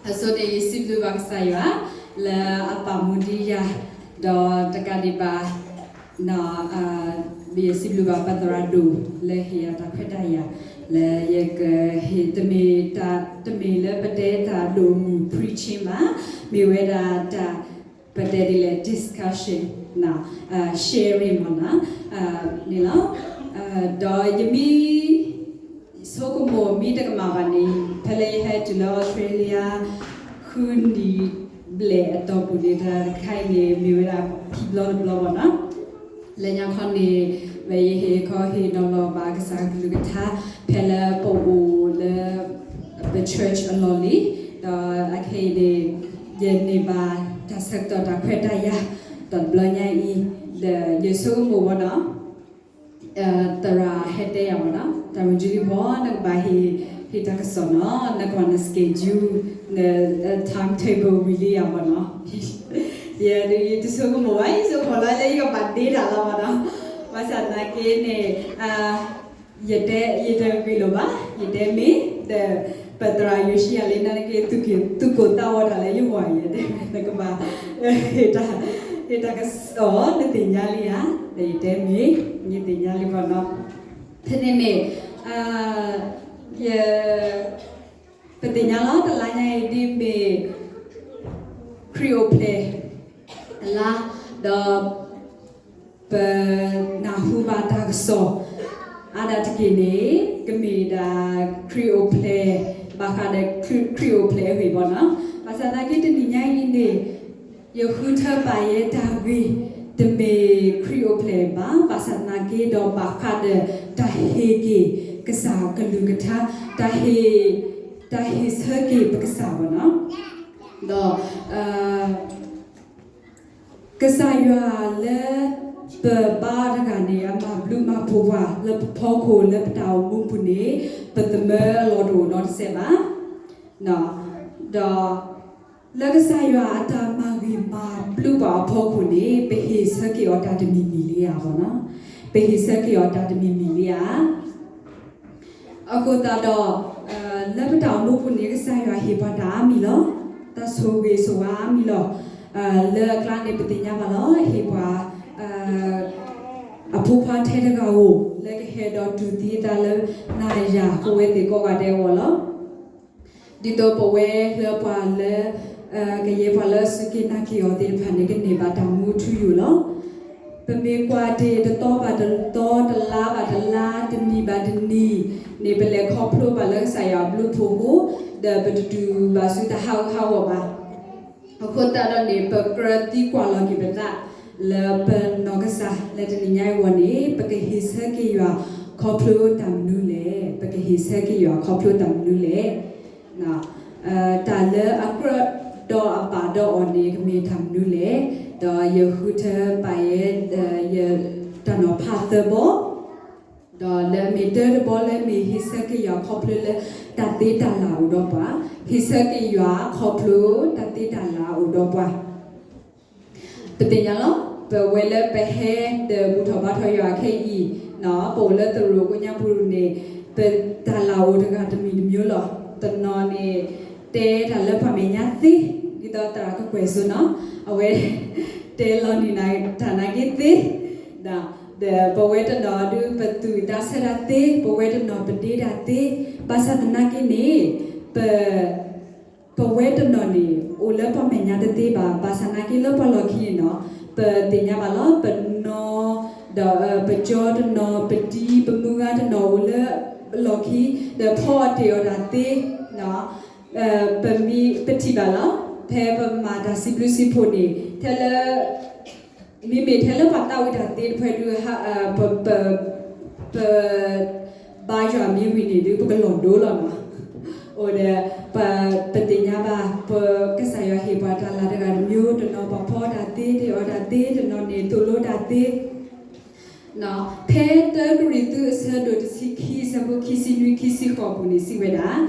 အဆိန့ၣ် ယစံးဘျုးဘၣ်ကစၢ်ယွၤ လၢအပာ်မူဒံးယၤ, ဒီးတကးဒံးဘၣ် ယစံးဘျုးဘၣ်ပသရၣ်ဒိၣ် လၢဟ့ၣ်ယၤတၢ်ခွဲးတၢ်ယာ် လၢယကဟ့ၣ်တမ့ၢ်တၢ် တမ့ၢ်လၢပတဲတၢ်ဒိၣ်မုၢ် preaching ဘၣ်, မ့ၢ်ဝဲဒၣ်တၢ် ပတဲဒ်လဲၣ် discussion, sharing မ့ၢ်နီၤ, န့ၣ်လီၤ. ဒီးယမ့ၢ် ဆိကမိၣ်မ့ၢ်တကမၣ်ဘၣ်န့ၣ် ဖဲလၢယဟဲတုၤလၢ Australia ဃုနံၣ်ဘျဲၣ်အတီၢ်ပူၤန့ၣ် တၢ်တခါအံၤန့ၣ် မ့ၢ်ဝဲဒၣ်ခံဘျီတဘျီဘၣ်နီၤ. လၢညါခီန့ၣ် ဝဲယဟ့ၣ်ခီဟ့ၣ်နီၤလီၤဘၣ်ကစၢ်ကလုၢ်ကထါ ဖဲလၢပအိၣ်လၢ ပ church အလီၢ်လံ, ဒီးအခဲအံၤန့ၣ် ယန့ၢ်ဘၣ်တၢ်ဆၢကတီၢ်တၢ်ခွဲးတၢ်ယာ် တဘျီညါအံၤ, ဒီးယဆိကမိၣ်ဝဲနီၤ သရၣ်ဟဲတဲယၤမ့ၢ်နီၤ, တၢ်မုၢ်ကၠံလံဖီ နကဘၣ်ဟ့ၣ် ဟ့ၣ်တၢ်ကစီၣ်နီၤ, နကွၢ်န schedule န timetable ဝံၤလံယၤမ့ၢ်နီၤ. ယဲဒၣ်ယတဆိကမိၣ်ဘၣ်, ယဆိကမိၣ်လီၤလၢယကဘၣ်ဒ့တၢ်လီၤမ့ၢ်နီၤ. ဘၣ်ဆၣ်သနာ်က့န့ၣ် ယတဲ ယတဂ့ၢ်လိာ်ဘၣ်, ယတဲမ့ၢ် ဒီး ပသရၣ်ယိၤၡံယၤလံ နာ်သက့ သူၣ်ကိၢ်သးဂီၤတၢ်လၢယဂီၢ်အံၤ ယတဲမ့ၢ် နကဘၣ် ဟ့ၣ်တၢ်ကစီၣ် နသ့ၣ်ညါလံဧါ, ဒီးယတဲမ့ၢ် ယသ့ၣ်ညါလံမ့ၢ်နီၤ. ဖဲန့ၣ်န့ၣ် ယ ပသ့ၣ်ညါလီၤ တလါညါအံၤဒ်မ့ၢ် ခရံာ်အိၣ်ဖျဲၣ်အလါ, ဒီး ပနၢ်ဟူဘၣ်တၢ်ကစီၣ် အါဒၣ်တက့ၢ်န့ၣ် ကမ့ၢ်ဒၣ်ခရံာ်အိၣ်ဖျဲၣ် ဘၣ်ဃးဒီးခရံာ်အိၣ်ဖျဲၣ်အဂ့ၢ်ဘၣ်နီၤ. ဘၣ်ဆၣ်သနာ်က့တနံၤညါအံၤန့ၣ် ယဃုထၢပာ်ယဲတၢ်ဂ့ၢ် တမ့ၢ်ခရံာ်အိၣ်ဖျဲၣ်ဘၣ်, ဘၣ်ဆၣ်သနာ်က့ဒီးဘၣ်ဃးဒီးတၢ်ဟ့ၣ်က့ၤကစၢ်ကလုၢ်ကထါ, တၢ်ဟ့ၣ် တၢ်ဟ့ၣ်ဆၢက့ၤပကစၢ်ဘၣ်နီၤ. ဒီး ကစၢ်ယွၤလၢပဘါတဂၤန့ၣ် အမၤဘျုးမၤဖှိၣ်ပှၤလၢပဖီခိၣ်လၢပတၢ်အိၣ်မူပူၤန့ၣ် ပသမၢအလီၢ်တအိၣ်နီတစဲးဘၣ်. ဒီး လၢကစၢ်ယွၤအတၢ်မၤဂ့ၤမၤဘျုးပှၤအဖီခိၣ်န့ၣ် ပဟ့ၣ်ဆၢက့ၤအီၤတၢ်တမံၤမံၤလံဧါဘၣ်နီၤ. ပဟ့ၣ်ဆၢက့ၤအီၤတၢ်တမံၤမံၤလံဧါ. အဃိသတးဒီး လၢပတၢ်အိၣ်မူပူၤန့ၣ် ကစၢ်ယွၤဟ့ၣ်ပှၤတၢ်အါမံၤလီၤ. တၢ်ဆိၣ်ဂ့ၤဆိၣ်ဝါအါမံၤလီၤ. လၢအကျါန့ၣ် ပသ့ၣ်ညါဘၣ်လီၤ. ဟ့ၣ်ပှၤ အဖိခွါထဲတဂၤဧိၤ လၢကဟဲဒီးတူၢ်သံအသးလၢနၤယၤ ပဝဲသ့ၣ်ကိးဂၤဒဲးအဂီၢ်လီၤ. ဒ်သိးပဝဲလၢပှၤလၢ ကယဲၢ်ပှၤလၢအစူၢ်က့ၤနာ်က့ၤအီၤသ့ၣ်တဖၣ်န့ၣ် ကန့ၢ်ဘၣ်တၢ်မူထူယိာ်လီၤ. ပမ့ၢ်ကွၢ်တ့ၢ်တသီဘၣ်တသီ တလါဘၣ်တလါ တနံၣ်ဘၣ်တနံၣ်န့ၣ် ပလဲၤခီဖျိဘၣ်လၢကစၢ်ယွၤအဘျုးအဖှိၣ်အဃိ ဒီးပတတုၤဘၣ်ဆူတၢ်ဟးဂူာ်ဟးဂီၤဘၣ်. အဃိသတးဒီးန့ၣ် ပကြၢးသံကွၢ်လီၤက့ၤပသး လၢပနီၢ်ကစၢ်လၢတနံၤညါအံၤအဂီၢ်န့ၣ် ပကဟ့ၣ်ဆၢက့ၤယွၤခီဖျိတၢ်မနုၤလဲၣ်, ပကဟ့ၣ်ဆၢက့ၤယွၤခီဖျိတၢ်မနုၤလဲၣ်. တၢ်လၢအကြၢးဒီးအဘၣ်ဒီးအီၤန့ၣ် ကမ့ၢ်တၢ်မနုၤလဲၣ်. ဒီးယဃုထၢပာ်ယဲ ယတၢ်နီၤဖးသၢဘီ ဒီးလၢအမ့ၢ်တၢ်တဘီလၢမ့ၢ်ဟ့ၣ်ဆၢက့ၤယွၤခီဖျိလၢ တၢ်သ့တၢ်လၢ်အိၣ်ဒီးပှၤ, ဟ့ၣ်ဆၢက့ၤယွၤခီဖျိတၢ်သ့တၢ်လၢ်အိၣ်ဒီးပှၤ. ပသ့ၣ်ညါလီၤ, ပဝဲလၢပဟဲဒီးဘူၣ်ထီၣ်ဘါထီၣ်ယွၤခဲအံၤ, ပအိၣ်လၢသရိာ်ကိးညါပူၤန့ၣ် ပတၢ်လၢ်အိၣ်တဂၤတမံၤတမံၤလီၤ. တနီၤန့ၣ် တဲတၢ်လၢပှၤမဲာ်ညါသ့, ဒ်သိးသရၣ်ကကွဲၢ်စိနီၤ, အဝဲ တဲလီၤန့ၢ်တၢ်နာ်က့သ့, ဒီးပဝဲတနီၤဒုး ပသူၣ်ဝံၣ်သးဆၢတၢ်သ့, ပဝဲတနီၤပဒ့တၢ်သ့, ဘၣ်ဆၣ်သနာ်က့န့ၣ် ပ ပဝဲတနီၤန့ၣ် အိၣ်လၢပှၤမဲာ်ညါတသ့ဘၣ်, ဘၣ်ဆၣ်သနာ်က့လၢပှၤလီၢ်ခံန့ၣ်နီၤ, ပသ့ၣ်ညါဘၣ်လီၤ, ပနီၤ ဒီး ပကၠီတနီၤ, ပတံၤ ပမုၢ်ဂၤတနီၤအိၣ်လၢလီၢ်ခံ ဒီးဖီအီၣ်တ့ၢ်အီၣ်တၢ်သ့, ပမ့ၢ်ပထံၣ်ဘၣ်လီၤ, ဖဲပမၤတၢ်စံးဘျုးစံးဖှိၣ်န့ၣ် ထဲလၢ မ့မ့ၢ်ထဲလၢပှၤသးဝံၣ်တၢ်သ့တဖၣ်ဒုး ပ ပ ဘါယွၤမ့ၢ်ဝံၤန့ၣ်ဒုး ပကလီၤဒိလီၤနီၤ. အိၣ်ဒီး ပ ပသ့ၣ်ညါဘၣ် ပကစၢ်ယွၤဟ့ၣ်ပှၤတၢ်လၢ်တဂၤတမံၤ, တနီၤပှၤဖီတၢ်သ့, တ့ၢ်အီၣ်တၢ်သ့, တနီၤန့ၣ်သိၣ်လိတၢ်သ့ ဖဲတၢကရံၣ်သူးအဆၢဒိၣ်တဆံခံ အဆၢဖိခံဆံနွံ ခံဆံဃိးပူၤန့ၣ်စံးဝဲဒၣ်,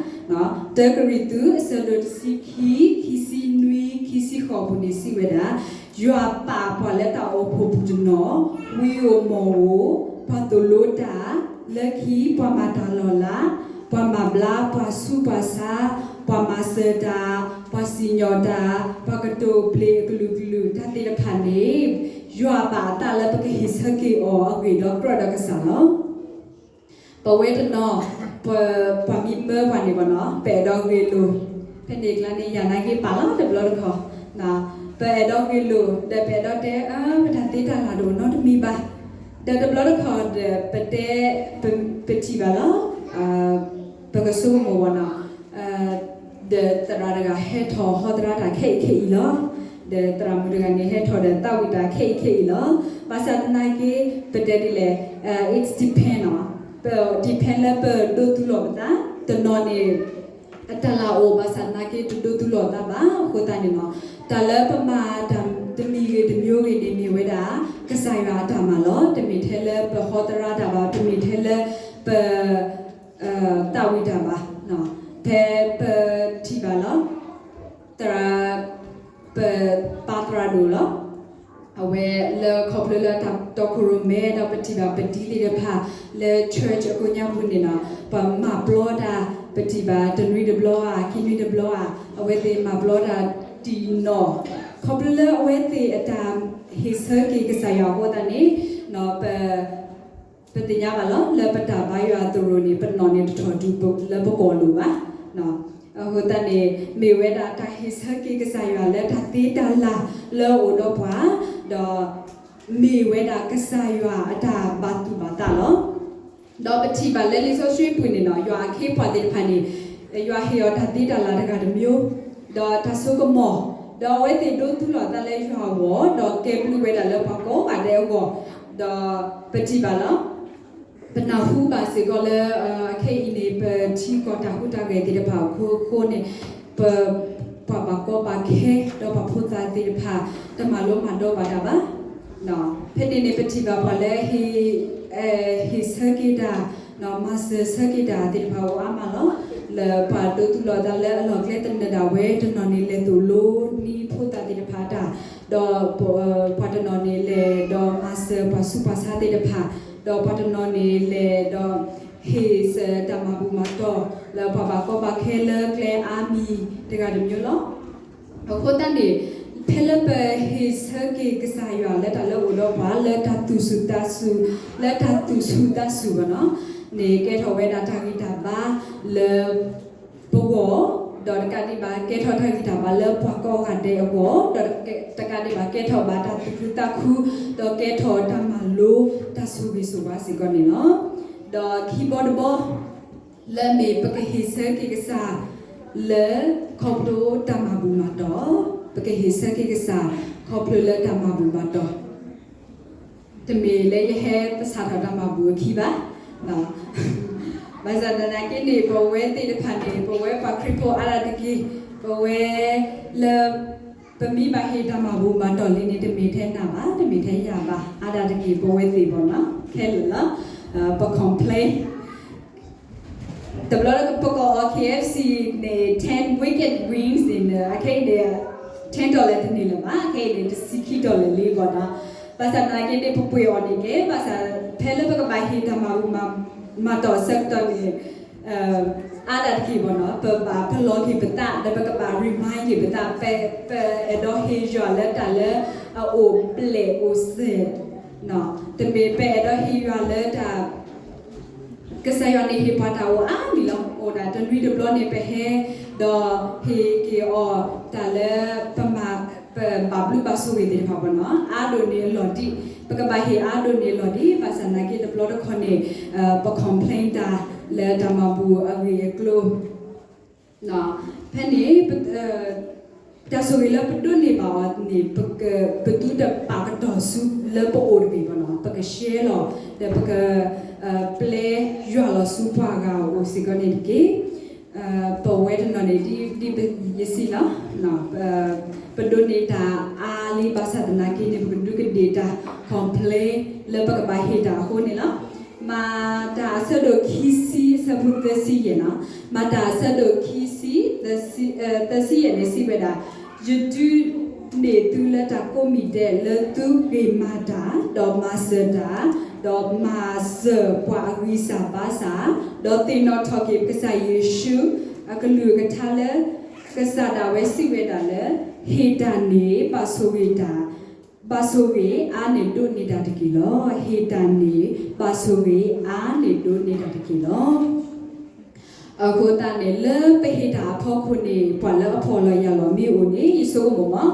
တၢကရံၣ်သူးအဆၢဒိၣ်တဆံခံ ခံဆံနွံ ခံဆံဃိးပူၤန့ၣ်စံးဝဲဒၣ်, ယွၤပာ်ပှၤလၢတၢ်အိၣ်ဖှိၣ်ပူၤတနီၤ, ဝံဧိၤမီၢ်ဧိၤ, ပှၤသိၣ်လိတၢ်, လၢခံပှၤမၤတၢ်လီၤလး, ပှၤမၤဘျါ, ပှၤဆူးပှၤဆါ, ပှၤမၤစၢၤတၢ်, ပှၤစံၣ်ညီၣ်တၢ်, ပှၤကတိၤဘျ့အကလုာ်ကလုာ်တၢ်သ့ၣ်တဖၣ်န့ၣ်, ယွၤဘၣ်အသးလၢပကဟ့ၣ်ဆၢက့ၤအီၤအဂ့ၢ်ဒီးကြၢးဒီးကစၢ်လီၤ. ပဝဲတနီၤ, ပှၤမ့ၢ်မၢပှၤန့ၣ်ဘၣ်နီၤ, ပအဲၣ်ဒိးဂ့ၢ်လိာ်, ဖဲန့ၣ်ကျါန့ၣ် ယၤနာ်က့ပာ်လီၤတဘျီတခီၣ်, ပအဲၣ်ဒိးဂ့ၢ်လိာ် ဒီးပအဲၣ်ဒိးတဲ ပတၢ်သ့တၢ်လၤတအိၣ်နီတမံၤဘၣ်, ဒီးတဘျီတခီၣ်ဒီး ပတဲ, ပထံၣ်ဘၣ်လီၤ, ပကဆိကမိၣ်ဘၣ်နီၤ, ဒီးသရၣ်တဂၤဟဲထီၣ်ဟီသရၣ်တၢ်ခဲအံၤခဲအံၤလီၤ, ဒီးသရၣ်မုၣ်တဂၤန့ၣ်ဟဲထီၣ်ဒီးသးဝံၣ်တၢ်ခဲအံၤခဲအံၤလီၤ. ဘၣ်ဆၣ်သနာ်က့ ပတဲဒ်လဲၣ်, it depend နီၤ, depend လၢပဒိးသူလီၤပသး, တနီၤန့ၣ် အတၢ်လၤအိၣ်ဘၣ်ဆၣ်သနာ်က့တဒိးသူလီၤသးဘၣ်. အဃိသတးန့ၣ်နီၤ, တၢ်လၢပမၤတၢ်တမံၤဂ့ၤတမံၤဂ့ၤန့ၣ် မ့ၢ်ဝဲဒၣ် ကစၢ်ယွၤအတၢ်မၤလီၤ. တမ့ၢ်ထဲလၢပဟီသရၣ်တၢ်ဘၣ်, တမ့ၢ်ထဲလၢပ သးဝံၣ်တၢ်ဘၣ်. ဖဲပထံၣ်ဘၣ်လီၤ, သရၣ်, ပပၢ်သရၣ်ဒိၣ်လီၤ, အဝဲလၢခီဖျိလၢတၢ်တီခိၣ်ရိၣ်မဲ ဒီးပထံၣ်ဘၣ်ပဒံသ့ၣ်တဖၣ် လၢ church အကိးညါပူၤန့ၣ်နီၤ, ပှၤမၤပျီတၢ်, ပထံၣ်ဘၣ်တနွံတဘျီဧါ, ခံနွံတဘျီဧါ, အဝဲသ့ၣ်မၤပျီတၢ်တံၢ်နီၢ်, ခီဖျိလၢအဝဲသ့ၣ်အတၢ်ဟ့ၣ်ဆၢက့ၤကစၢ်ယွၤအဃိသတးန့ၣ်, ပ ပသ့ၣ်ညါဘၣ်လီၤ, လၢပတၢ်ဘါယွၤသရိာ်န့ၣ် ပနီၣ်န့ၣ်တထီၣ်တုၤလၢပကိာ်လိၤဘၣ်. အဃိသတးန့ၣ် မ့ၢ်ဝဲဒၣ်တၢ်ဟ့ၣ်ဆၢက့ၤကစၢ်ယွၤလၢတၢ်သ့တၢ်လၤလၢအအိၣ်ဒီးပှၤ, ဒီးမ့ၢ်ဝဲဒၣ်ကစၢ်ယွၤအတၢ်ဘၣ်သူၣ်ဘၣ်သးလီၤ. ဒီးပထံၣ်ဘၣ်လၢလံာ်စီဆှံပူၤန့ၣ်နီၤ, ယွၤအခ့အပှၤသ့ၣ်တဖၣ်န့ၣ်, ယွၤဟ့ၣ်အီၤတၢ်သ့တၢ်လၤတဂၤတမံၤ, ဒီးတၢ်ဆိကမိၣ်, ဒီးအဝဲသ့ၣ်ဒိးသူလီၤသးလၢယွၤအဂီၢ်, ဒီးကဲဘျုးဝဲဒၣ်လၢပှၤကိးဂၤဒဲးအဂီၢ်, ဒီးပထံၣ်ဘၣ်လီၤ. ပနၢ်ဟူဘၣ်စ့ၢ်ကီးလၢ ခဲအံၤန့ၣ် ပထံကီၢ်တၢ်ဟူးတၢ်ဂဲၤသ့ၣ်တဖၣ်အဃိဃိန့ၣ်, ပ, ပှၤဘၣ်ကီဘၣ်ခဲ ဒီးပှၤဖိသၣ်သ့ၣ်တဖၣ် တမၤလိမၤဒိးဘၣ်တၢ်ဘၣ်. ဖဲန့ၣ်န့ၣ် ပထံၣ်ဘၣ်ပှၤလၢ ဟ့ၣ်ဆၢက့ၤတၢ်, မၤစၢၤဆၢက့ၤတၢ်သ့ၣ်တဖၣ်အိၣ်အါမးလီၤ. လၢပှၤဒိးသူလီၤသးလၢအလီၢ်ကျဲသနၢၣ်ဒၣ်ဝဲ တနီၤန့ၣ်လဲၤသိၣ်လိနံၤဖိသၣ်သ့ၣ်တဖၣ်အတၢ်, ဒီးပှၤတနီၤန့ၣ်လဲၤဒီးမၤစၢၤပှၤဆူးပှၤဆါသ့ၣ်တဖၣ်, ဒီးပှၤတနီၤန့ၣ်လဲၤဒီး ဟ့ၣ်ဆၢတၢ်မၤဘူၣ်မၤတီၢ် လၢပှၤဘၣ်ကီဘၣ်ခဲလၢကျဲအါမံၤတဂၤတမံၤလီၤ. အဃိသတးန့ၣ် ဖဲလၢပဟ့ၣ်ဆၢက့ၤကစၢ်ယွၤလၢတၢ်လၢအအိၣ်ဒီးပှၤ လၢတၢ်သူၣ်ဆူၣ်သးဆူၣ်, လၢတၢ်သူၣ်ဆူၣ်သးဆူၣ်ဘၣ်နီၤ, န့ၣ်ကဲထီၣ်ဝဲဒၣ်တၢ်ဂံၢ်တၢ်ဘါလၢ ပဂီၢ်, ဒီးတကးဒံးဘၣ် ကဲထီၣ်တၢ်ဂံၢ်တၢ်ဘါလၢပှၤကိးဂၤဒဲးအဂီၢ်, ဒီးတကးဒံးဘၣ် ကဲထီၣ်ဘၣ်တၢ်သူၣ်ခုသးခု, ဒီးကဲထီၣ်တၢ်မၤလိတၢ်ဆိၣ်ဂ့ၤဆိၣ်ဝါစ့ၢ်ကီးန့ၣ်လီၤ. ဒီးခံဘီတဘီ လၢမ့ၢ်ပကဟ့ၣ်ဆၢက့ၤကစၢ် လၢခီဖျိတၢ်မၤဘူၣ်မၤတီၢ်, ပကဟ့ၣ်ဆၢက့ၤကစၢ် ခီဖျိလၢတၢ်မၤဘူၣ်မၤတီၢ် တမ့ၢ်လၢယဟဲပစးထီၣ်တၢ်မၤဘူၣ်အခံဘၣ်. ဘၣ်ဆၣ်သနာ်က့န့ၣ် ပဝဲသ့ၣ်တဖၣ်န့ၣ် ပဝဲပှၤခရံာ်ဖိအါဒၣ်တက့ၢ်, ပဝဲလၢ ပမ့ၢ်ဘၣ်ဟ့ၣ်တၢ်မၤဘူၣ်မၤတီၢ်လံန့ၣ် တမ့ၢ်ထဲနၤဘၣ်, တမ့ၢ်ထဲယၤဘၣ်, အါဒၣ်တက့ၢ် ပဝဲသ့ၣ်ဘၣ်နီၤ, ခဲလၢာ်လီၤ. ပ complain တဘျီပကိးအီၤ KFC န့ၣ် ten wicked wings န့ၣ် အခဲအံၤန့ၣ် ten dollar တန့ၢ်လၢၤဘၣ်, အခဲအံၤန့ၣ် တဆံခံ dollar လံဘၣ်နီၤ. ဘၣ်ဆၣ်သနာ်က့န့ၣ် ပပှ့ၤအီၤန့ၣ်ကဲ, ဘၣ်ဆၣ် ဖဲလၢပကဘၣ်ဟ့ၣ်တၢ်မၤဘူၣ်မၤတီၢ်အဆၢကတီၢ်န့ၣ် အါဒၣ်တက့ၢ်ဘၣ်နီၤ, ပဘၣ်ပလီၢ်က့ၤပသး ဒီးပကဘၣ် remind က့ၤပသး ပအဲၣ်ဒိးဟ့ၣ်ယွၤလၢတၢ်လၢအအိၣ်ဘျဲၣ်အိၣ်စဲၢ်, တမ့ၢ်ပအဲၣ်ဒိးဟ့ၣ်ယွၤလၢတၢ် ကစၢ်ယွၤန့ၣ်ဟ့ၣ်ပှၤတၢ်အိၣ်အါမံၤလီၤ. အိၣ်ဒၣ်တနွံတဘျီန့ၣ် ပဟဲဒီးဟ့ၣ်က့ၤအီၤတၢ်လၢပမၤ ပဘၣ်ဘျုးဘၣ်ဆိၣ်ဂ့ၤသ့ၣ်တဖၣ်ဘၣ်နီၤ, အါဒိၣ်န့ၢ်အလီၢ်ဒံး, ပကဘၣ်ဟ့ၣ်အါဒိၣ်န့ၢ်အလီၢ်ဒံး, ဘၣ်ဆၣ်သနာ်က့တဘျီတခီၣ်န့ၣ် ပ complain တၢ်လၢတၢ်မၤဘူၣ်အဂ့ၢ်အကျိၤ ဖဲန့ၣ် တၢ်ဆိၣ်ဂ့ၤလၢပဒိးန့ၢ်ဘၣ်အီၤန့ၣ် ပသုတပာ်ကတီၢ်ဆူလၢပအိၣ်တဂ့ၤဘၣ်နီၤ, ပက share လီၤ ဒီးပက ပျဲယွၤလီၤဆူပှၤဂၤအအိၣ်စ့ၢ်ကီးန့ၣ်တက့ၢ်. ပဝဲတနီၤန့ၣ် ဒ်ယစံးလီၤ, ပဒိးန့ၢ်တၢ်အါလံ ဘၣ်ဆၣ်သနာ်က့န့ၣ် ပကဒူးကဒ့ၣ်တၢ် complain လၢပကဘၣ်ဟ့ၣ်တၢ်အဃိန့ၣ်လီၤ. မၤတၢ်အဆၢဒိၣ်ခံဆံ အဆၢဖိသၢဆံယဲၢ်နီၤ, မၤတၢ်အဆၢဒိၣ်ခံဆံ သၢဆံယဲၢ်န့ၣ်စံးဝဲဒၣ်, ယဒုးနဲၣ်သုလၢတၢ်ကိးမံၤဒဲး လၢသုဂ့ၤမၤတၢ်, ဒီးမၤစၢၤတၢ်, ဒီးမၤစၢၤပှၤအဂံၢ်စၢ်ဘါစၢ်, ဒီးသ့ၣ်နီၣ်ထီၣ်က့ၤပကစၢ်ယ့ၣ်ၡူး အကလုၢ်အကထါလၢ ကစၢ်ဒၣ်ဝဲစံးဝဲဒၣ်လၢ ဟ့ၣ်တၢ်န့ၣ်ဘၣ်ဆိၣ်ဂ့ၤတၢ်, ဘၣ်ဆိၣ်ဂ့ၤအါန့ၢ်ဒိးန့ၢ်တၢ်တက့ၢ်လီၤ. ဟ့ၣ်တၢ်န့ၣ်ဘၣ်ဆိၣ်ဂ့ၤအါန့ၢ်ဒိးန့ၢ်တၢ်တက့ၢ်လီၤ. အဃိသတးန့ၣ် လၢပဟ့ၣ်တၢ်အဖီခိၣ်န့ၣ် ပှၤလၢအဖှီၣ်လီၤယာ်လီၤမ့ၢ်အိၣ်န့ၣ် ယဆိကမိၣ်မး,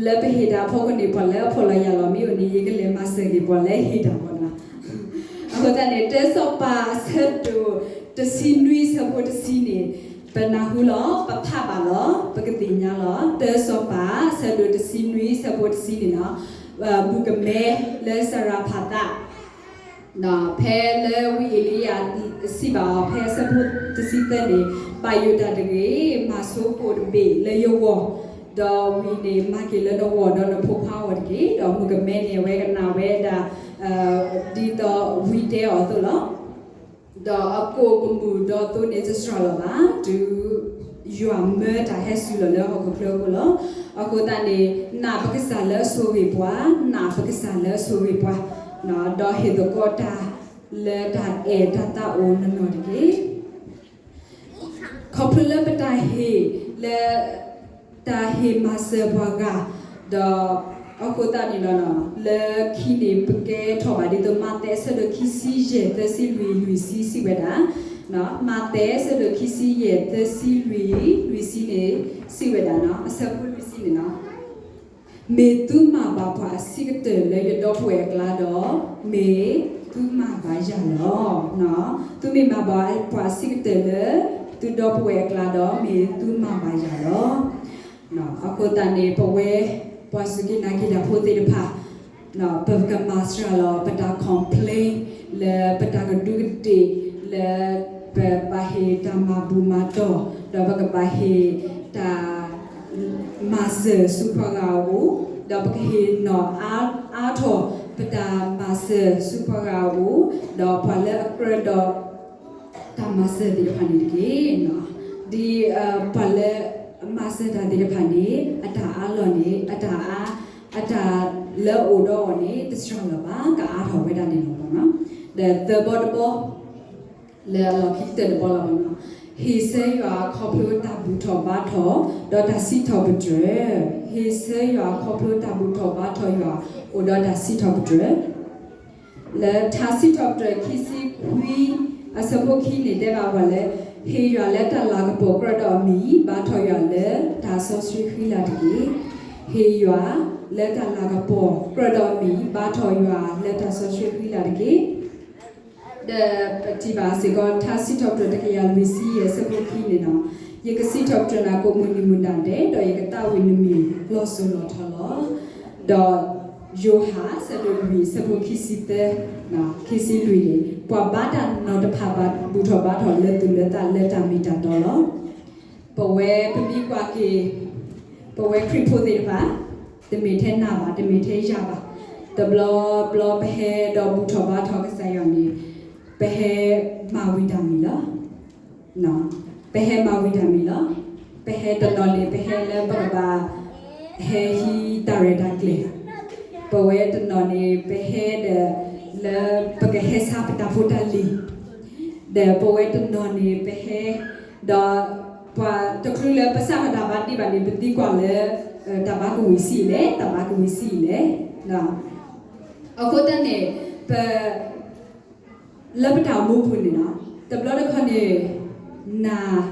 လၢပဟ့ၣ်တၢ်အဖီခိၣ်န့ၣ် ပှၤလၢအဖှီၣ်လီၤယာ်လီၤမ့ၢ်အိၣ်န့ၣ် ယကလဲၤမၤစၢၤက့ၤပှၤလၢဟ့ၣ်တၢ်မးနီၤ. အဃိသတးန့ၣ် တၢစီၤပၤအဆၢဒိၣ်တဆံနွံ အဆၢဖိတဆံန့ၣ် ပနၢ်ဟူလီၤ, ပဖးဘၣ်လီၤ, ပကသ့ၣ်ညါလီၤ. တၢစီၤပၤအဆၢဒိၣ်တဆံနွံ အဆၢဖိတဆံန့ၣ်နီၤ, မုၣ်ကမဲလၢစၤရဖးသး ဖဲလၢဝံအ့လံယၤစံးဘၣ်အီၤ ဖဲအဆၢဖိတဆံသၢန့ၣ်, ဘၣ်ယိၣ်တၢ်တဂ့ၤ, မၤဆိကိၣ်တဘ့ၣ်လၢယဂီၢ်, ဒီးဝံၤန့ၣ် မၤက့ၤလၢနဂီၢ်ဒီးနဖိခွါအဂီၢ်တက့ၢ်. ဒီးမုၣ်ကမဲန့ၣ် အဝဲကနၣ်ဝဲဒၣ် ဒ်သိးဝံတဲအီၤအသိးလီၤ. ဒီးအကိၣ်ကမူၣ်ဒီးသိန့ၣ် တစှၤလီၤဘၣ်, တုၤယွၤမၢတၢ်ဟဲစူၤလီၤလၢဟီၣ်ခိၣ်ချၢအဃိလီၤ. အဃိသတးန့ၣ် နာ်ပကစၢ်လၢအဆိၣ်ဂ့ၤပှၤ, နာ်ပကစၢ်လၢအဆိၣ်ဂ့ၤပှၤ, ဒီးဟ့ၣ်သကိးတၢ်လၢတၢ်အဲၣ်တၢ်သးအိၣ်နီၢ်နီၢ်တက့ၢ်. ခီဖျိလၢပတၢ်ဟ့ၣ်လၢ တၢ်ဟ့ၣ်မၤစၢၤပှၤဂၤ, ဒီးအဃိသတးန့ၣ်လီၤ, လၢခံန့ၣ် ပကဲထီၣ်ဘၣ်ဒ်သိး မးသဲအဆၢဒိၣ်ခံဆံယဲၢ် သၢဆံလွံၢ် လွံၢ်ဆံ စံးဝဲဒၣ်, မးသဲအဆၢဒိၣ် ခံဆံယဲၢ် သၢဆံလွံၢ် လွံၢ်ဆံန့ၣ် စံးဝဲဒၣ်, အဆၢဖိလွံၢ်ဆံန့ၣ်လီၤ. မ့ၢ်သုမၤဘၣ်ပှၤအဆံးကတၢၢ်လၢယဒီပုၢ်ဝဲၢ်အကျါဒီး, မ့ၢ်သုမၤဘၣ်ယၤလီၤ. သုမ့ၢ်မၤဘၣ်ပှၤအဆံးကတၢၢ်လၢ သုဒီပုၢ်ဝဲၢ်အကျါဒီး, မ့ၢ်သုမၤဘၣ်ယၤလီၤ. အဃိသတးန့ၣ် ပဝဲ ပှၤစူၢ်က့ၤနာ်က့ၤတၢ်ဖိသ့ၣ်တဖၣ် ပကမၤစှၤလီၤ ပတၢ် complain လၢပတၢ်ကဒူးကဒ့ၣ် လၢပဘၣ်ဟ့ၣ်တၢ်မၤဘူၣ်မၤတီၢ်, ဒီးပကဘၣ်ဟ့ၣ်တၢ်မၤစၢၤဆူပှၤဂၤအအိၣ်, ဒီးပကဟ့ၣ်နီၤအါထီၣ် ပတၢ်မၤစၢၤဆူပှၤဂၤအအိၣ်, ဒီးပှၤလၢအကြၢးဒီး တၢ်မၤစၢၤသ့ၣ်တဖၣ်န့ၣ်တက့ၢ်. ဒ်ပှၤလၢအမၤစၢၤတၢ်သ့ၣ်တဖၣ်န့ၣ် အတၢ်အါလီၢ်န့ၣ် အတၢ်အါ, အတၢ်လၢအအိၣ်ဒီးအီၤန့ၣ် တစှၤလီၤဘၣ်, ကအါထီၣ်ဝဲဒၣ်န့ၣ်လီၤ. ဒီးသၢဘီတဘီ လၢအလီၢ်ခံကတၢၢ်တဘီလီၤ. ဟ့ၣ်ဆၢယွၤခီဖျိတၢ်ဘူၣ်ထီၣ်ဘါထီၣ် ဒီးတၢ်စံးထီၣ်ပတြၢၤ, ဟ့ၣ်ဆၢယွၤခီဖျိတၢ်ဘူၣ်ထီၣ်ဘါထီၣ်ယွၤ အိၣ်ဒီးတၢ်စံးထီၣ်ပတြၢၤ လၢထါစံးထီၣ်ပတြၢၤ ခံဆံခွံ အဆၢဖိခံန့ၣ် တဲဘၣ်ပှၤလၢ ဟ့ၣ်ယွၤလၢတၢ်လၤကပီၤကြၢးဒီးအမံၤ ဘါထီၣ်ယွၤလၢတၢ်စီဆှံဃံလၤတက့ၢ်. ဟ့ၣ်ယွၤလၢတၢ်လၤကပီၤကြၢးဒီးအမံၤ ဘါထီၣ်ယွၤလၢတၢ်စီဆှံဃံလၤတက့ၢ်. ဒီးပထံၣ်ဘၣ်စ့ၢ်ကီး ထါစံးထီၣ်ပတြၢၤ တကယၤလွံၢ်ဆံယဲၢ် အဆၢဖိခံန့ၣ်လီၤ. ယကစံးထီၣ်ပတြၢၤနၤကိးမုၢ်နံၤမုၢ်နၤဒဲး ဒီးယကသးဝံၣ်နမံၤလီၤစိၤလီၤထီလီၤ. ဒီးယိၤဟၣ် အဆၢဒိၣ်လွံၢ် အဆၢဖိခံဆံသၢ, ခံဆံလွံၢ်န့ၣ် ပှၤဘါတၢ်နီၤတဖၣ်ဘၣ်ဘူၣ်ထီၣ်ဘါထီၣ်လၢသူၣ်လၢသးလၢတၢ်မ့ၢ်တၢ်တီလီၤ. ပဝဲပမ့ၢ်ကွၢ်က့ၤ ပဝဲခရံာ်ဖိသ့ၣ်တဖၣ် တမ့ၢ်ထဲနၤဘၣ်, တမ့ၢ်ထဲယၤဘၣ်, တဘျီဘျီပဟဲဒီးဘူၣ်ထီၣ်ဘါထီၣ်ကစၢ်ယွၤန့ၣ် ပဟဲမၤဝံၤတၢ်မံၤလီၤ. ပဟဲမၤဝံၤတၢ်မံၤလီၤ. ပဟဲတနီၤန့ၣ် ပဟဲလၢပကဘၣ် ဟဲဟံးတၢ်ရဲၣ်တၢ်ကျဲၤ, ပဝဲတနီၤန့ၣ် ပဟဲဒီး လၢပကဟဲဆါပတၢ်ဖိတၢ်လံၤ, ဒီးပဝဲတနီၤန့ၣ် ပဟဲ ဒီး ပှၤတချုးလၢပစးထီၣ်တၢ်ဘါတ့ၢ်ဘၣ်န့ၣ် ပသံကွၢ်လၢ တၢ်ဘါကဝံၤဆံးလဲၣ်, တၢ်ဘါကဝံၤဆံးလဲၣ်. အဃိသတးန့ၣ် ပ လၢပတၢ်အိၣ်မူပူၤန့ၣ်လီၤ. တဘျီတခီၣ်န့ၣ် နၤ,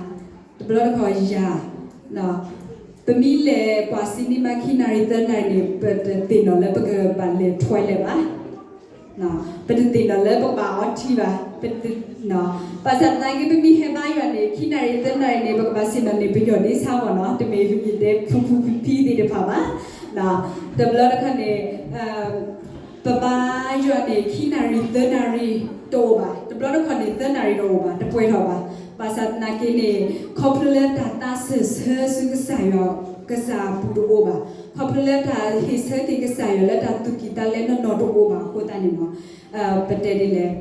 တဘျီတခီၣ်ယၤ, ပမ့ၢ်လဲၤကွၢ် cinema ခံနၣ်ရံၣ်သၢနၣ်ရံၣ်န့ၣ် ပတသ့ၣ်နီၣ်လၢပကဘၣ်လဲၤ toilet ဘၣ်. ပတသ့ၣ်နီၣ်လၢပကဘၣ်အီထံဘၣ်. ဘၣ်ဆၣ်သနာ်က့ ပမ့ၢ်ဟဲဘါယွၤန့ၣ် ခံနၣ်ရံၣ်သၢနၣ်ရံၣ်န့ၣ် ပကဘၣ်ဆ့ၣ်နီၤန့ၣ် ပယီၢ်ဒ့ဆါမ့ၢ်နီၤ, တမ့ၢ်ယတဲဖုဖုဖံဖံသ့ၣ်တဖၣ်ဘၣ်. တဘျီတခီၣ်န့ၣ် ပဘါယွၤန့ၣ် ခံနၣ်ရံၣ်သၢနၣ်ရံၣ်တအိၣ်ဘၣ်, တဘျီတခီၣ်န့ၣ် သၢနၣ်ရံၣ်တအိၣ်ဘၣ်, တပှဲၤထီၣ်ဘၣ်. ဘၣ်ဆၣ်သနာ်က့န့ၣ် ခီဖျိလၢတၢ်သးစၢၢ်ဆၢဆူကစၢ်ယွၤ ကစၢ်အပူၤတအိၣ်ဘၣ်, ခီဖျိလၢတၢ်ဟ့ၣ်ဆၢက့ၤကစၢ်ယွၤလၢတၢ်သူၣ်ကံၢ်သးလဲနီၢ်နီၢ်တအိၣ်ဘၣ်အဃိသတးန့ၣ်လီၤ. ပတဲဒ်လဲၣ်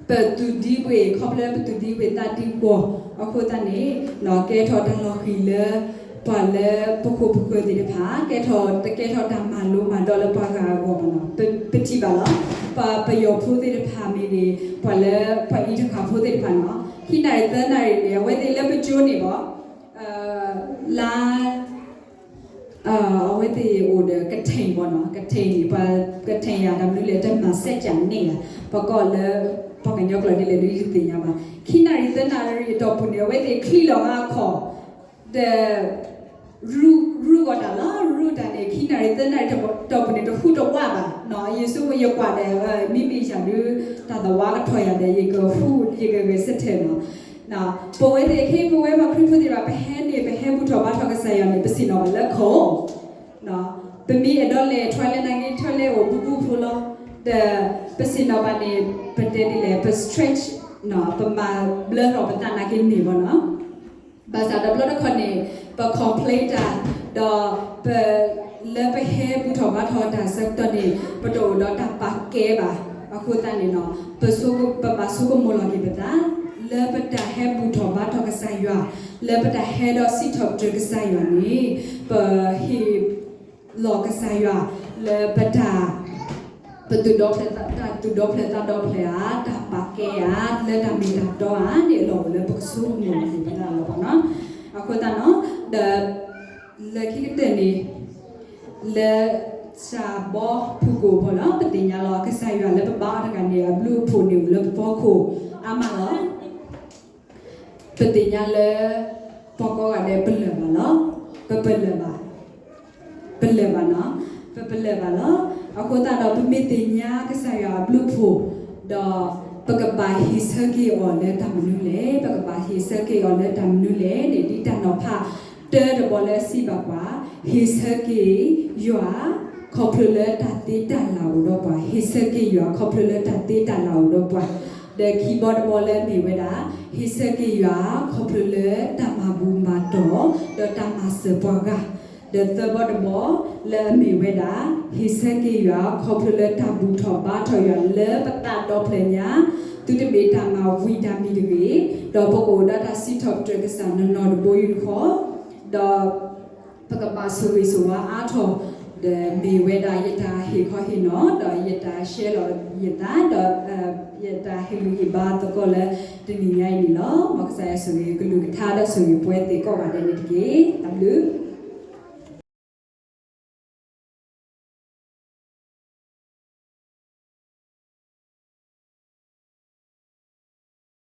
ပသူၣ်ဒံဝ့ၢ် ခီဖျိလၢပသူၣ်ဒံဝ့ၢ်သးဒံကွီၢ်အဃိသတးန့ၣ် ကဲထီၣ်တၢ်လီၤဃံၤလၢ ပှၤလၢပခိၣ်ပဃၢၤသ့ၣ်တဖၣ်, ကဲထီၣ် တကဲထီၣ်တၢ်မၤလိမၤဒိးလၢပှၤဂၤအဂီၢ်ဘၣ်နီၤ. ပထံၣ်ဘၣ်လီၤ. ပှၤပယီၤဖိသ့ၣ်တဖၣ်မ့ၢ်ဂ့ၤ, ပှၤလၢပှၤအံၤတခါဖိသ့ၣ်တဖၣ်နီၤ ခံနၣ်ရံၣ်သၢနၣ်ရံၣ်န့ၣ် အဝဲသ့ၣ်လၢပကၠိန့ၣ်ဘၣ်, လါ အဝဲသ့ၣ်အိၣ်ဒီးကထိန်ဘၣ်နီၤ, ကထိန်န့ၣ် ပှၤကထိန်ယၤတၢ်မနုၤလဲၣ် တမၤစဲးကၢ်န့ၣ်ဧါ, ပကိးလၢ ပှၤကညီကျိာ်ဒ်လဲၣ်ဒ်လဲၣ်သ့ၣ်ညါဘၣ်. ခံနၣ်ရံၣ်သၢနၣ်ရံၣ်အတီၢ်ပူၤန့ၣ် အဝဲသ့ၣ်ချံးလီၤအါခီၣ် ဒီး ရူးဂီၤတၢ်လီၤ, ရူးတၢ်န့ၣ် ခံနၣ်ရံၣ်သၢနၣ်ရံၣ်တီၢ်ပူၤန့ၣ် တဟူးတဝးဘၣ်နီၤ, ယဆိကမိၣ်ယကွၢ်ဒီး မ့မ့ၢ်ယၤဒုး တၢ်သဝါကထီၣ်ယၤဒီး ယကဟူး ယကဂဲၤဆၢထၢၣ်နီၤ. ပဝဲသ့ၣ်ခဲအံၤ ပဝဲပှၤခရံာ်ဖိသ့ၣ်တဖၣ် ပဟဲန့ၣ် ပဟဲဘူၣ်ထီၣ်ဘါထီၣ်ကစၢ်ယွၤန့ၣ် ပဆ့ၣ်နီၤဘၣ်လၢခိၣ် ပမ့ၢ်အဲၣ်ဒိးလဲၤထွဲလဲၤနာ်က့ ထွဲလဲၤအိၣ်ဘူးဘူးဖိလီၤ. ဒီးပဆ့ၣ်နီၤဘၣ်န့ၣ် ပတဲဒ်လဲၣ် ပ stretch နီၤ, ပမၤဘျၢထီၣ်ပသးနာ်က့န့ၣ်ဘၣ်နီၤ. ဘၣ်ဆၣ်တဘျီတခီၣ်န့ၣ် ပ complain တၢ်, ဒီးပ လၢပဟဲဘူၣ်ထီၣ်ဘါထီၣ်တၢ်ဆၢကတီၢ်န့ၣ် ပတအိၣ်ဒီးတၢ်ပာ်ကဲဘၣ်. အဃိသတးန့ၣ်နီၤ ပဆိက ပဘၣ်ဆိကမိၣ်လီၤက့ၤပသး လၢပတၢ်ဟဲဘူၣ်ထီၣ်ဘါထီၣ်ကစၢ်ယွၤ, လၢပတၢ်ဟဲဒီးစံးထီၣ်ပတြၢၤကစၢ်ယွၤန့ၣ် ပဟ့ၣ် လီၤကစၢ်ယွၤ လၢပတၢ် ပသူၣ်ဒီဖျၢၣ်သး တၢ်သူၣ်ဒီဖျၢၣ်သးဒီဖျၢၣ်ဧါ, တၢ်ပာ်ကဲဧါ, လၢတၢ်မ့ၢ်တၢ်တီဧါန့ၣ် အလီၢ်အိၣ်လၢပကဆိကမိၣ်လီၤက့ၤပသးလီၤဘၣ်နီၤ. အဃိသတးနီၤ ဒီး လၢခံကတၢၢ်န့ၣ် လၢ စှၤဘီဖုၣ်ကိာ်ဘၣ်နီၤ ပသ့ၣ်ညါလီၤ ကစၢ်ယွၤလၢပဘါအီၤတဂၤန့ၣ် အဘျုးအဖှိၣ်န့ၣ်အိၣ်လၢပဖီခိၣ်အါမးလီၤ. ပသ့ၣ်ညါလၢ ပှၤကိးဂၤဒဲးပလၢၢ်ဘၣ်လီၤ. ပပလၢၢ်ဘၣ်, ပလၢၢ်ဘၣ်နီၤ, ပပလၢၢ်ဘၣ်လီၤ. အဃိသတးဒီး ပမ့ၢ်သ့ၣ်ညါကစၢ်ယွၤအဘျုးအဖှိၣ် ဒီးပကဘၣ်ဟ့ၣ်ဆၢက့ၤအီၤလၢတၢ်မနုၤလဲၣ်, ပကဘၣ်ဟ့ၣ်ဆၢက့ၤအီၤလၢတၢ်မနုၤလဲၣ်န့ၣ် ဒ်တၢ်နီၤဖးတၢတဘီလၢအစံးဘၣ်ပှၤ, ဟ့ၣ်ဆၢက့ၤယွၤ ခီဖျိလၢတၢ်သ့တၢ်လၢ်အိၣ်ဒီးပှၤ, ဟ့ၣ်ဆၢက့ၤယွၤခီဖျိလၢတၢ်သ့တၢ်လၢ်အိၣ်ဒီးပှၤ, ဒီးခံဘီတဘီလၢအမ့ၢ်ဝဲဒၣ် ဟ့ၣ်ဆၢက့ၤယွၤခီဖျိလၢတၢ်မၤဘူၣ်မၤတီၢ် ဒီးတၢ်မၤစၢၤပှၤဂၤ, ဒီးသၢဘီတဘီလၢအမ့ၢ်ဝဲဒၣ် ဟ့ၣ်ဆၢက့ၤယွၤခီဖျိလၢတၢ်ဘူၣ်ထီၣ်ဘါထီၣ်ယွၤလၢပသးဒီဖျၢၣ်ညါ, သုတမ့ၢ်တၢ်မၤဝံၤတၢ်မံၤတဂ့ၤ, ဒီးပကအိၣ်ဒီးတၢ်စံးထီၣ်ပတြၢၤကစၢ်နီၢ်နီၢ်တဘိယူၢ်ဃီ, ဒီး ပကဘၣ်ဆိၣ်ဂ့ၤဆိၣ်ဝါအါထီၣ်, ဒီးမ့ၢ်ဝဲဒၣ်ယတၢ်ဟ့ၣ်ခီဟ့ၣ်နီၤ ဒီးယတၢ်ရှဲလီၤယသး ဒီး ယတၢ်ဟ့ၣ်ဂံၢ်ဟ့ၣ်ဘါသကိးလၢတနံၤညါအံၤန့ၣ်လီၤ. မ်ကစၢ်ယွၤဆိၣ်ဂ့ၤကလုၢ်ကထါဒီးဆိၣ်ဂ့ၤပဝဲသ့ၣ်ကိးဂၤဒဲးန့ၣ်တက့ၢ်. တၢ်ဘျုး